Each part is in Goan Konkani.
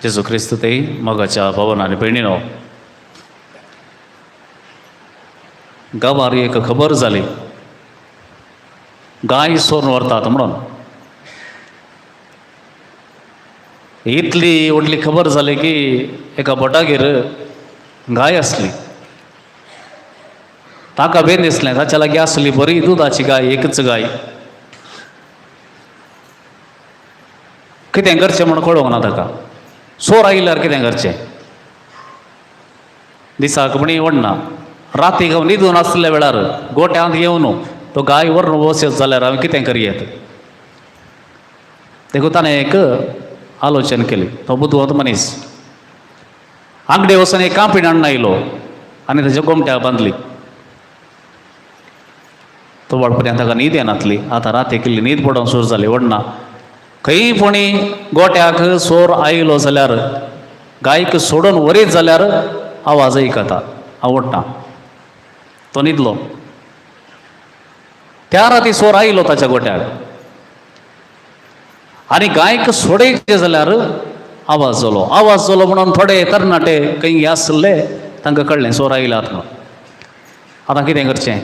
जेजू क्रिस्त ते मोगाच्या भवन आनी भयणीनो, गांवार एक खबर जाली, गाय चोरून व्हरतात म्हणून. इतली व्हडली खबर जाली की एका भटागेर गाय आसली. ताका बेन दिसलें, ताच्या लागीं आसली बरी दुदाची गाय, एकच गाय. कितें करचें म्हूण कळोंक ना ताका. चोर आयल्यार कितें करचें? दिसाक म्हणी वडना, रातीक हांव न्हिदून आसल्या वेळार गोट्यांत येवन तो गाय व्हरून वचत जाल्यार हांवें कितें करयेत? देखून ताणें एक आलोचन केली. तो बुदवंत मनीस आंगडे वचून एक कांपीण हाडून आयलो आनी ताच्या गोमट्याक बांदली. तो वाडपर्यंत ताका न्हीद येनातली. आतां रातीक इल्ली न्हीद पडोवंक सुरू जाली. वडना खंय कोणी गोट्याक चोर आयलो जाल्यार, गायक सोडून व्हरीत जाल्यार आवाज आयकता, आवडटा. तो न्हिदलो. त्या राती चोर आयलो ताच्या गोट्याक आनी गायक सोडयचे जाल्यार आवाज जालो. आवाज जालो म्हणून थोडे तरणाटे खंय आसले तांकां कळ्ळें चोर आयल्यात म्हणून. आतां कितें करचें,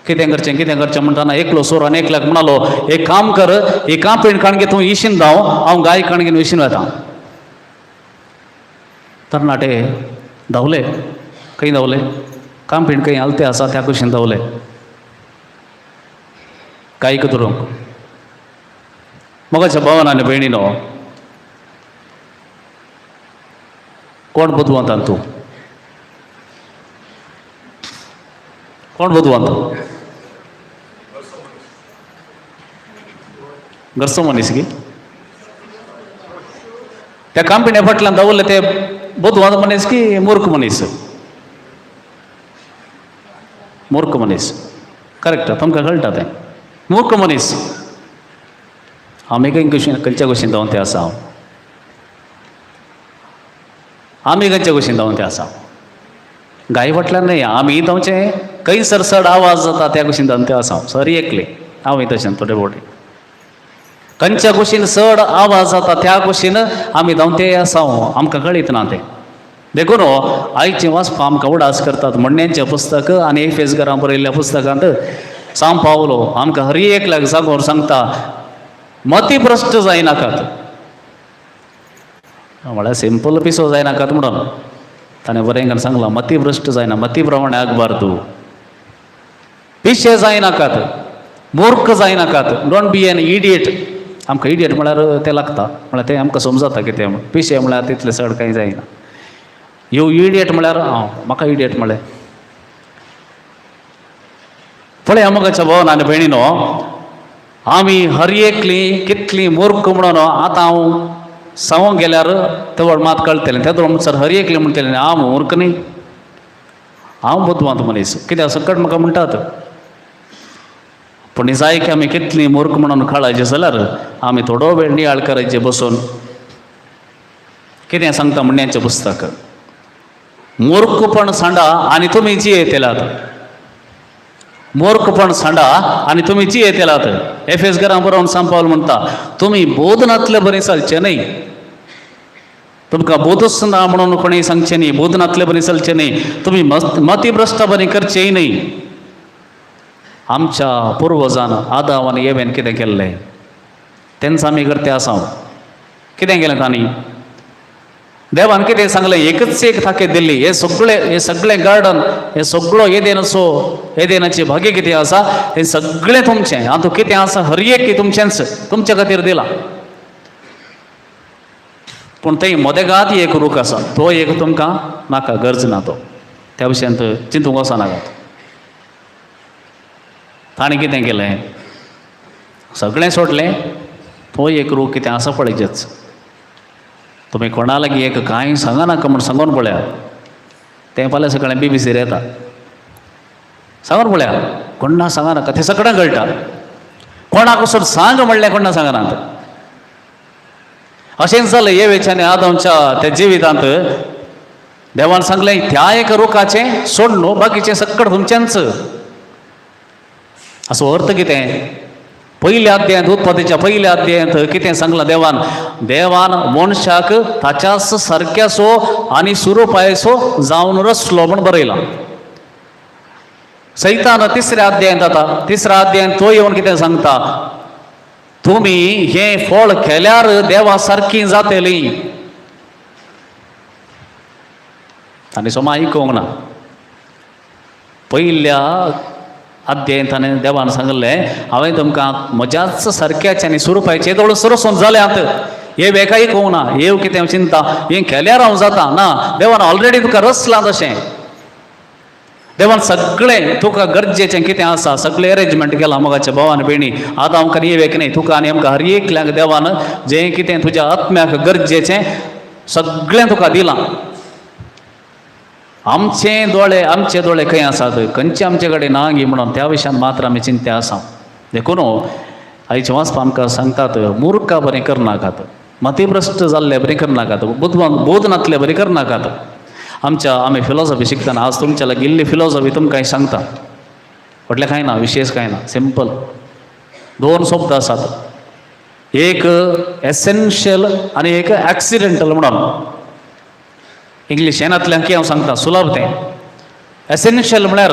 कितें करचें, कितें करचें म्हणटना एकलो चोर आनी एकल्याक म्हणालो, एक काम कर, ही कांपीण काणगे तूं इशीन धांव, हांव गाय काणगेन इशीन वता. तरणाटे धांवले. खंय धांवले? कांपीण खंय आलते आसा त्या कुशीन धांवले गायक धरूंक. मोगाच्या भावान आनी भयणीनो, कोण बुदवंत तूं? कोण बुदवंत? घरचो मनीस की त्या कांपिण्या फाटल्यान धांवले ते बुदवंत मनीस की मूर्ख मनीस? मूर्ख मनीस. करेक्ट, तुमकां कळटा तें. मूर्ख मनीस. आमी खंय कशी खंयच्या कुशीन धांवन ते आसा? हांव आमी खंयच्या कुशीन धांवन ते आसा? गाय फाटल्यान न्हय, आमी धांवचें खंयसर चड आवाज जाता त्या कुशीन धांवन ते आसा. सरी एकले हांवूय तशें थोडे भोवटी खंयच्या कुशीन चड आवाज जाता त्या कुशीन आमी धांवते आसा. आमकां कळीत ना तें. देखून आयचें वाचपा आमकां उडास करतात. म्हणण्यांचें पुस्तक आनी एफेस घरां बरयल्ल्या पुस्तकांत सांव पावलो आमकां हर एकल्याक जागोर सांगता, मतीभ्रश्ट जायनाकात. म्हळ्यार सिंपल पिसो जायनाकात म्हणून ताणें बरें करून सांगलां, मतीभ्रश्ट जायना, मती प्रमाणे अकबार तूं पिशे जायनाकात, मूर्ख जायनाकात. Don't be N idiot. आमकां इडियट म्हळ्यार तें लागता, म्हळ्यार तें आमकां समजता कितें म्हूण. पिशे म्हळ्यार तितलें चड कांय जायना. यो इडियट म्हळ्यार हांव म्हाका इडियट म्हळें. पळय मोगाच्या भावन आनी भयणीनो, आमी हर एकली कितली मूर्ख म्हणून आतां हांव सांगूंक गेल्यार तेवळ मात कळटलें. तेदो म्हणसर हर एकली म्हणटलें हांव मूर्ख न्ही, हांव बुदवंत मनीस. कित्याक सकट म्हाका म्हणटात. पूण जाय की आमी कितली मूर्ख म्हणून कळायचें जाल्यार आमी थोडो वेळ नियाळ करायचे बसून. कितें सांगता म्हणण्याचें पुस्तक? मूर्खपण सांडा आनी तुमी जियेतलात. मूर्खपण सांडा आनी तुमी जियेतलात. एफेस घरां बरोवन सांपावल म्हणटा, तुमी बोधनांतले बरें चलचें न्हय. तुमकां बोधूच ना म्हणून कोणें सांगचें न्ही. बोधनांतले बरें चलचें न्हय. तुमी मतीभ्रश्ट बरें करचेंय न्हय. आमच्या पुर्वजान आदाव आनी एवेन कितें केल्लें तेंच आमी करते आसा. कितें केलें तांणी? देवान कितें सांगलें? एकच एक ताकीद दिल्ली, हे सगळे, हे सगळें गार्डन, हे सगळो एदेनाचो, एदेनाची भाग्य कितें आसा हें सगळें तुमचें. हातूंत कितें आसा हर एक तुमचेंच, तुमच्या खातीर दिलां. पूण थंय मदेगात एक रूख आसा, तो एक तुमकां नाका, गरज ना तो, त्या विशयांत चिंतूंक वचनाकात. ताणें कितें केलें? सगळें सोडलें, तो एक रूख कितें आसा पळयचेच. तुमी कोणा लागीं एक कांय सांगनाका म्हूण सांगून पळया, तें फाल्यां सकाळीं बीबीसीर येता. सांगून पळया, कोण्णा सांगनाका, तें सगळें कळटा. कोणाक वचून सांग म्हणलें कोण्णा सांगनात. अशेंच जालें येवेच्या आनी आदमच्या त्या जिवितांत. देवान सांगलें त्या एका रुखाचें सोड न्हू, बाकीचें सगळें तुमचेंच. असो अर्थ कितें? पयल्या अध्यायांत, उत्पत्तीच्या पयल्या अध्यायांत कितें सांगलां देवान? देवान मनशाक ताच्याच सारक्याचो आनी सुरुपायसो जावन रचलो म्हूण बरयलां. सैतान तिसऱ्या अध्यायांत, आतां तिसऱ्या अध्यायांत तो येवन कितें सांगता? तुमी हें फळ केल्यार देवा सारकीं जातलीं. आनी सोमा आयकूंक ना. पयल्या अध्यायांत ताणें देवान सांगलें, हांवें तुमकां म्हज्याच सारक्याचे आनी सुरुपायचे येदोळ सरसून जाल्यात. हे वेक आयकूंक ना. येव कितें चिंता, हें केल्यार हांव जाता ना. देवान ऑलरेडी तुका रचलां तशें. देवान सगळें तुका गरजेचें कितें आसा सगळें अरेंजमेंट केलां. मोगाच्या भाव आनी भयणी, आतां आमकां येवेक न्हय, तुका आनी आमकां हर एकल्याक देवान जें कितें तुज्या आत्म्याक गरजेचें सगळें तुका दिलां. आमचे दोळे, आमचे दोळे खंय आसात? खंयचे आमचे कडेन ना गी म्हणून त्या विशयान मात्र आमी चिंत्या आसा. देखून आयचे वाचपा आमकां सांगतात, मुर्खा बरें करनाकात, मतिभ्रश्ट जाल्ले बरें करनाकात, बुदवान बोध नातले बरें करनाकात. आमच्या आमी फिलॉसॉफी शिकतना आज तुमच्या लागीं इल्ली फिलॉसॉफी तुमकां सांगता. म्हटल्यार कांय ना, विशेश कांय ना, सिंपल दोन शब्द आसात, एक एसेन्शियल आनी एक एक्सिडेंटल म्हणून. इंग्लीश येनातल्यान की हांव सांगता सुलभ तें. एसेन्शियल म्हळ्यार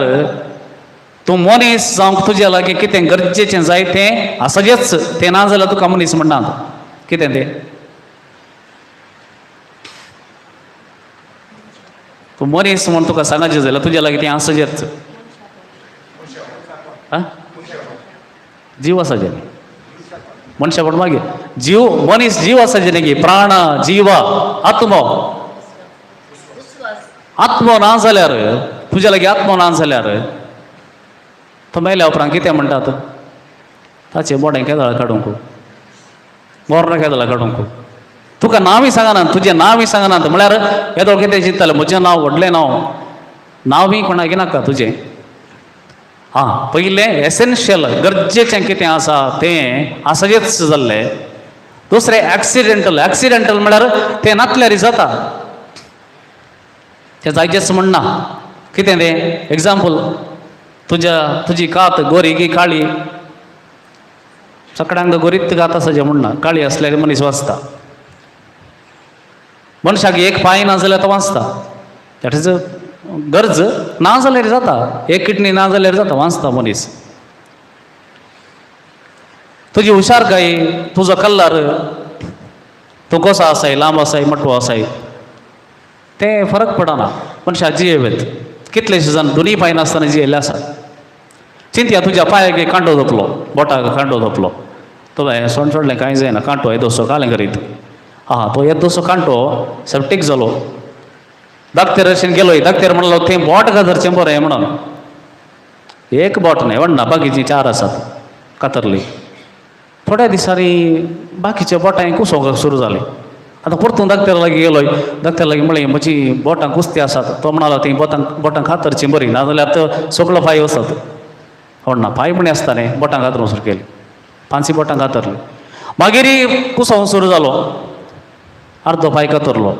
तूं मनीस जावंक तुज्या लागीं कितें गरजेचें जाय तें आसचेंच, तें ना जाल्यार तुका मनीस म्हणनात. कितें तें? तूं मनीस म्हूण तुका सांगाचें जाल्यार तुज्या लागीं तें आसचेंच. आं, जीव आसा जेन्ना मनशापण मागीर जीव, मनीस जीव आसा जेन्ना की प्राण, जीव, आत्मो. आत्मो ना जाल्यार, तुज्या लागीं आत्मो ना जाल्यार तो मेल्या उपरांत कितें म्हणटात? ताचें बोडें केदळ काडूंक, मोर्न केदळ काडूंक. तुका नांवय सांगनात, तुजें नांवय सांगनात. म्हळ्यार येदोळ कितें चिंततालें, म्हजें नांव व्हडलें नांव, नांवय कोणाक नाका तुजें. आं, पयलें एसेन्शियल गरजेचें कितें आसा तें आसचेंच जाल्लें. दुसरें एक्सिडेंटल. एक्सिडेंटल म्हळ्यार तें नातल्यार जाता, तें जायचेंच म्हणना. कितें तें? एग्जाम्पल, तुज्या तुजी कात गोरी की काळी? सगळ्यांक गोरीत कात आसा जें म्हणना, काळी आसल्यार मनीस वाचता. मनशाक एक पांय ना जाल्यार तो वाचता, that is गरज. ना जाल्यार जाता, एक किडनी ना जाल्यार जाता, वाचता मनीस. तुजी हुशारकाय, तुजो कल्लर, तूं कसो आसाय, लांब आसाय, मोटवो आसाय, तें फरक पडना. मनशाक जियेत कितलेशे जाण दोनूय पांय नासतना जियेल्ले आसात. चिंतया, तुज्या पांयाक एक कांटो धोपलो, बोटाक कांटो धोपलो, तो हें सोंड सोडलें, कांय जायना, कांटो येदोसो कालें करीत. आं, तो येदोसो कांटो सेप्टीक जालो, दाक्तेर अशें गेलो, दाक्तेर म्हणलो तें बोट कातरचें बरें म्हणून. एक बोट न्हय व्हडना, बाकीचीं चार आसात कातरली. थोड्या दिसांनी बाकीच्या बोटां कुसोवंक सुरू जालीं. आतां परतून दाक्तेरा लागीं गेलो, दाक्तेरा लागीं म्हणलें म्हजी बोटां कुसती आसात. तो म्हणालो तीं बोटां बोटां कातरचीं बरीं, नाजाल्यार तो सगळो पांय वचत. व्हडना पांय म्हणी आसता न्ही, बोटां कातरूंक सुरू केली, पांचशी बोटां कातरली. मागीर कुसोवंक सुरू जालो, अर्दो पांय कातरलो.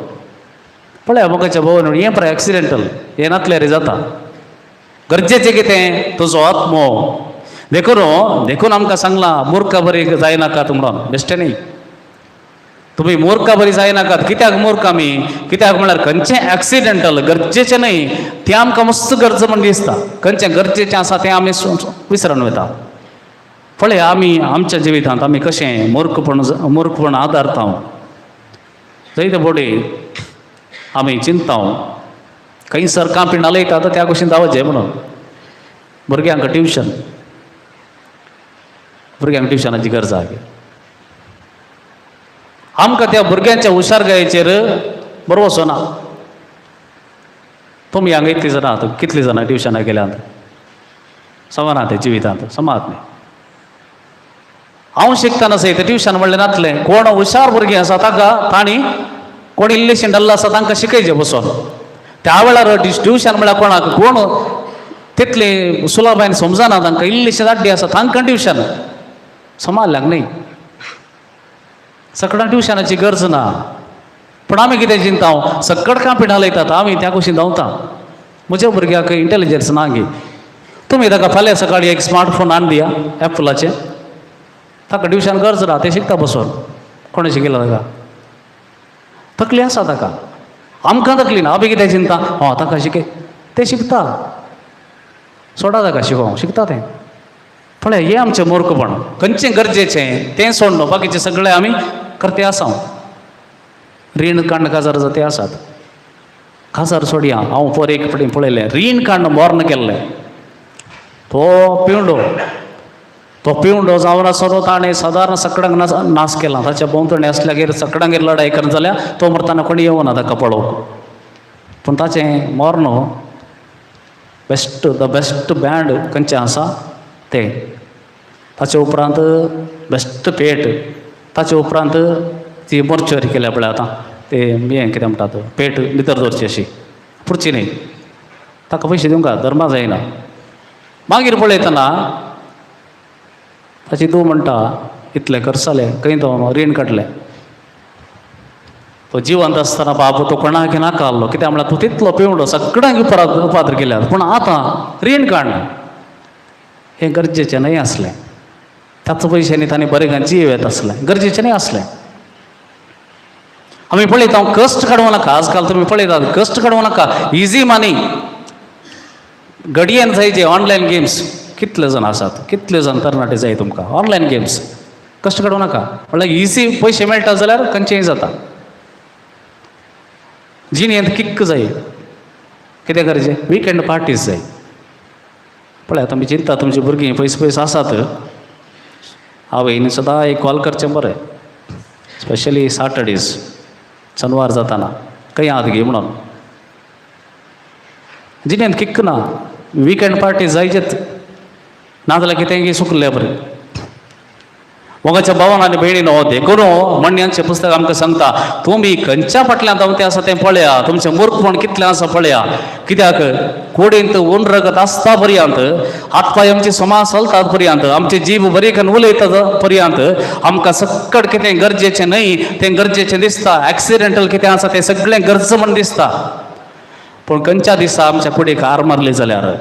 पळय मोगाच्या भोवन, हें पळय एक्सिडेंटल, हें नातल्यार जाता. गरजेचें कितें? तुजो आत्मो. देखून देखून आमकां सांगलां मूर्खा बरी जायनाकात म्हणून. बेश्टें न्ही, तुमी मूर्खा बरी जायनाकात. कित्याक मूर्ख आमी? कित्याक म्हळ्यार खंयचें एक्सिडेंटल गरजेचें न्हय तें आमकां मस्त गरज म्हण दिसता, खंयचें गरजेचें आसा तें आमी विसरून वता. पळय आमी आमच्या जिवितांत आमी कशें मूर्खपण मूर्खपण आदारता. जायते बोडी आमी चिंता, खंयसर कांपीण हालयता त्या कुशीन धांवचें म्हणून. भुरग्यांक ट्युशन, भुरग्यांक ट्युशनाची गरज आहा. आमकां त्या भुरग्यांच्या हुशारकायेचेर भरवसो ना. तुमी हांगा इतलीं जाणां आहात, कितलीं जाणां ट्युशनाक गेल्यांत? समा तें जिवितांत समात न्ही. हांव शिकतना सयत ट्युशन म्हणलें नातलें. कोण हुशार भुरगीं आसा ताका तांणी, कोण इल्लेशें डल्ल आसा तांकां शिकयचें बसोन. त्या वेळार ट्युशन म्हळ्यार कोणाक कोण तितलें सुलभायेन समजना, तांकां इल्लेशें दाड्डी आसा तांकां ट्युशन समाजल्याक न्ही. सगळ्यांक ट्युशनाची गरज ना. पूण आमी कितें चिंता, सकट कांपीण हालयतात, आमी त्या कुशीन धांवता. म्हज्या भुरग्याक इंटेलिजन्स ना गे. तुमी ताका फाल्यां सकाळी एक स्मार्टफोन हाडून दिया एप्पलाचें, ताका ट्युशन गरज ना, तें शिकता बसून. कोणें शिकयला ताका? तकली आसा ताका. आमकां तकली ना, आमी कितें चिंता, हय ताका शिकय, तें शिकता, सोडा ताका शिकोवंक, शिकता तें. पळय, हें आमचें मूर्खपण. खंयचें गरजेचें तें सोडलो, बाकीचें सगळें आमी करते आसा. रीण काडून काजार जाते आसात. काजार सोडया, हांव पर एक फावटी पळयलें, रीण काडून मोर्न केल्लें. तो पिवंडो, तो पिवंडो जावन आसलो, ताणें सादारण सकडांक नास नास केला. ताच्या भोंवतणी आसल्यागेर सकडांगेर लडाय करना जाल्यार तो मरतना कोणी येवना ताका पळोवंक. पूण ताचें मोर्न बेस्ट, the best band खंयचें आसा तें, ताचे उपरांत बेस्ट पेट, ताचे उपरांत ती मोर्चरी केल्या पळय आतां, ते हें कितें म्हणटात, पेट भितर दवरची अशी पुरची न्ही. ताका पयशे दिवंक धर्मा जायना. मागीर पळयतना ताची धूव म्हणटा, इतलें खर्च जालें, खंय तो रीण काडलें. तो जिवंत आसतना बाबू तो कोणाक नाका आहलो, कित्याक म्हळ्यार तूं तितलो पिवंडो, सगळ्यांक उपरांत उपाद्र केल्यात. पूण आतां रीण काडलें, हें गरजेचें न्हय आसलें. त्याच पयशांनी तांणी बरें जीव येत आसलें, गरजेचें न्हय आसलें. आमी पळयता, कश्ट काडूं नाका. आजकाल तुमी पळयतात, कश्ट काडूं नाका, इजी मनी घडयेन जाय. जे ऑनलायन गेम्स कितले जाण आसात, कितले जाण तरणाटे जाय तुमकां ऑनलायन गेम्स, कश्ट काडूं नाका, म्हणल्यार इजी पयशे मेळटा जाल्यार खंयचेंय जाता. जिणेंत किक्क जाय, कितें करचें? विकेंड पार्टीज जाय. पळय, आतां तुमी चिंता, तुमची भुरगीं पयस पयस आसात, आवयन सदां एक कॉल करचें बरें, स्पेशली सॅटर्डेज, शनवार जाताना, खंय आहात गी म्हणून. जिणेंत किक्क ना, विकेंड पार्टी जायचेच, नाजाल्यार कितें सुकलें बरें. मोगाच्या भावान आनी भयणीनो, देखून म्हणण्यांचें पुस्तक आमकां सांगता, तुमी खंयच्या फाटल्यान धांवते आसा तें पळया, तुमचें मूर्खपण कितलें आसा पळया. कित्याक कुडींत ऊन रगत आसता पर्यंत, हात पांय आमची समा चलतात पर्यंत, आमची जीब बरी करून उलयतात पर्यंत, आमकां सक्कड कितें गरजेचें न्हय तें गरजेचें दिसता. एक्सिडेंटल कितें आसा तें सगळें गरज म्हण दिसता. पूण खंयच्या दिसा आमच्या कुडीक हार मारली जाल्यार,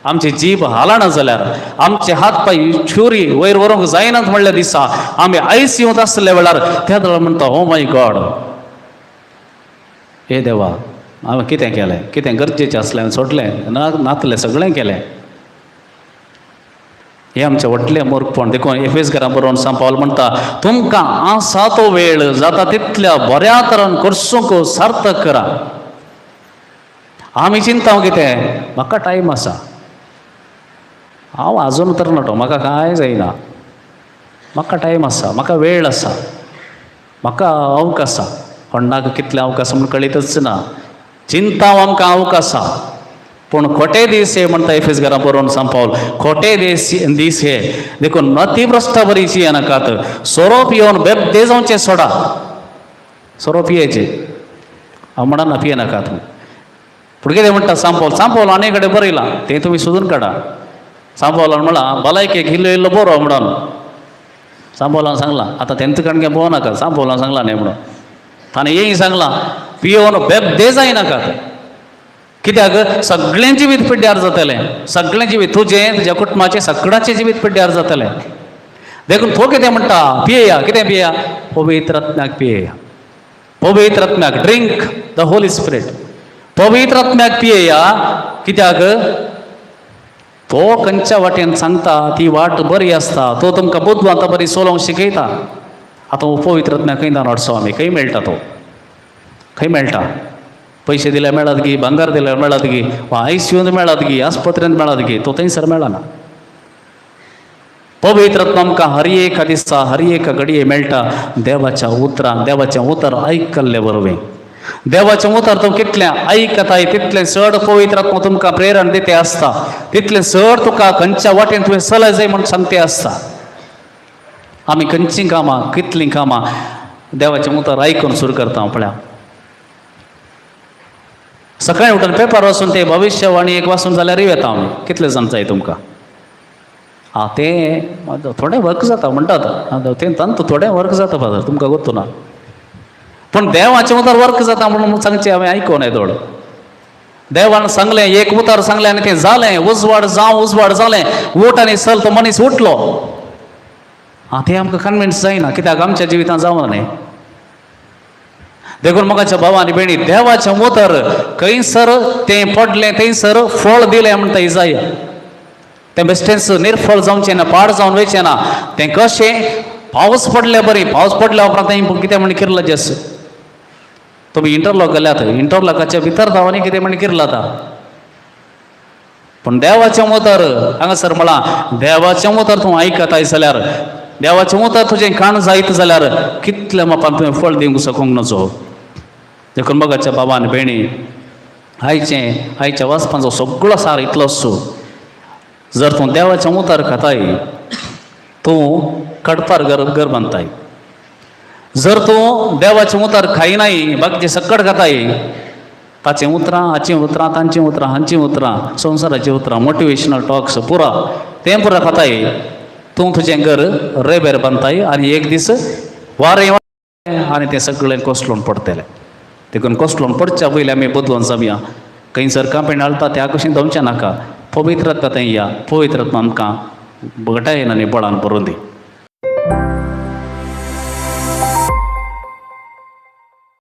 आमची जीब हालना जाल्यार, आमचे हात पांय छुरी वयर व्हरूंक जायनात म्हणल्या दिसा, आमी आयसीयूंत आसल्या वेळार, त्या वेळार म्हणटा, ओ my God, हे देवा, हांवें कितें केलें? कितें गरजेचें आसलें हांवें सोडलें, ना नातलें सगळें केलें. हें आमचें व्हडलें मूर्खपण. देखून एफेसकारां बरोवन सांत पावल म्हणटा, तुमकां आसा तो वेळ जाता तितल्या बऱ्या तरान करसूंक सार्थक करा. आमी चिंता कितें, म्हाका टायम आसा, हांव आजून तरणाटो, म्हाका कांय जायना, म्हाका टायम आसा, म्हाका वेळ आसा, म्हाका अवकाश आसा. कोणाक कितले अवकाश म्हूण कळीतच ना. चिंता आमकां अवकाश आसा, पूण खोटे दीस हे म्हणटा एफेसकारां बरोवन सांत पावल. खोटे दीस दीस हे, देखून मतीभ्रश्ट बरी नाकात. सोरो पियोवन बेबदे जावचें सोडा. सोरो पियेचे हांव म्हणना, पिये नाकात. पूण कितें म्हणटा सांत पावल? सांत पावल आनी कडेन बरयलां, तें तुमी सोदून काडा. सांत पावलान म्हळां, भलायकेक इल्लो इल्लो बरो म्हणून सांत पावलान सांगलां. आतां तेंच कणकें पळोवं नाका, सांत पावलान सांगलां न्ही म्हणून. ताणें येय सांगलां, पियोवन बेबदे जायनाकात, कित्याक सगळें जिवीत पिड्ड्यार जातलें. सगळें जिवीत तुजें, तुज्या कुटुंबाचें, सगळ्याचें जिवीत पिड्ड्यार जातलें. देखून तो कितें म्हणटा, पियेया. कितें पियेया? पवित्र आत्म्याक पियेया, पवित्र आत्म्याक. Drink the Holy Spirit. पवित्र आत्म्याक पियेया, कित्याक तो खंयच्या वाटेन सांगता ती वाट बरी आसता. तो तुमकां बुदवंत बरी चलोवंक शिकयता. आतां हो पवित्र आत्म्या खंय हाडचो आमी? खंय मेळटा तो? खंय मेळटा? पयशे दिल्यार मेळत गी? भांगर दिल्यार मेळत गी? वा आयसीयूंत मेळत गी? आस्पत्रेंत मेळत गी? तो थंयसर मेळना. पवित्र आत्मा आमकां हर एका दिसा, हर एका घडये मेळटा देवाच्या उतरान, देवाचें उतर आयकल्ले बरोबर. देवाचें उतर तूं कितलें आयकताय, तितलें चड पवित्र आत्मा तुमकां प्रेरण दिते आसता, तितलें चड तुका खंयच्या वाटेन तुवें चलय जाय म्हूण सांगते आसता. आमी खंयचीं कामां, कितलीं कामां देवाचें उतर आयकून सुरू करता? पळया, सकाळी उठून पेपर वाचून, ते भविश्यवाणी एक वाचून जाल्यारूय येता आमी. कितले जाण जाय तुमकां? आं, तें थोडें वर्क जाता म्हणटात. तें तंत्र थोडें वर्क जाता फादर, तुमकां गोत्तू ना. पूण देवाचें उतर वर्क जाता म्हणून सांगचें हांवें आयकूं येदोळ. देवान सांगलें, एक उतर सांगलें आनी तें जालें. उजवाड जावं, उजवाड जालें. उठ आनी चल, तो मनीस उठलो. आं, तें आमकां कन्विन्स जायना, कित्याक आमच्या जिवितांत जावना न्ही. देखून मोगाच्या भावा आनी भयणी, देवाचें उतर खंयसर तें पडलें थंयसर फळ दिलें म्हणटा इजाया. तें बेश्टेंच निर्फळ जावचें ना, पाड जावन वयचें ना. तें कशें पावस पडले बरी, पावस पडल्या उपरांत तें कितें म्हण किरला जेस. तुमी इंटरलॉक घाल्यात, इंटरलॉकाच्या भितर धांवनी कितें म्हण किरलाता. पूण देवाचें उतर हांगासर म्हळां, देवाचें उतर तूं आयकताय जाल्यार, देवाचें उतर तुजें काण जायत जाल्यार कितल्या मापान तुवें फळ दिवंक शकूंक नजो. देखून मोगाच्या बाबा आनी भयणी, आयचें आयच्या वाचपांचो सगळो सार इतलोच, जर तूं देवाचें उतर खाताय तूं कडपार घर घर बांदताय. जर तूं देवाचें उतर खायनाय, बाकीचें सक्कड खाताय, ताचें उतरां, हाचीं उतरां, तांचीं उतरां, हांचीं उतरां, संवसाराचीं उतरां, मोटिवेशनल टॉक्स पुरा तें पुरा खाताय, तूं तुजें घर रेबेर बांदताय आनी एक दीस वारें आनी तें सगळें कोसळून पडटलें. देखून कोसळून पडच्या पयलीं आमी बदलून जावया. खंयसर कांपेण हालता त्या कुशीन धांवचें नाका. पवित्र आत्मा थंय या, पवित्र आत्मा आमकां घटायेन आनी बळान भरून दी.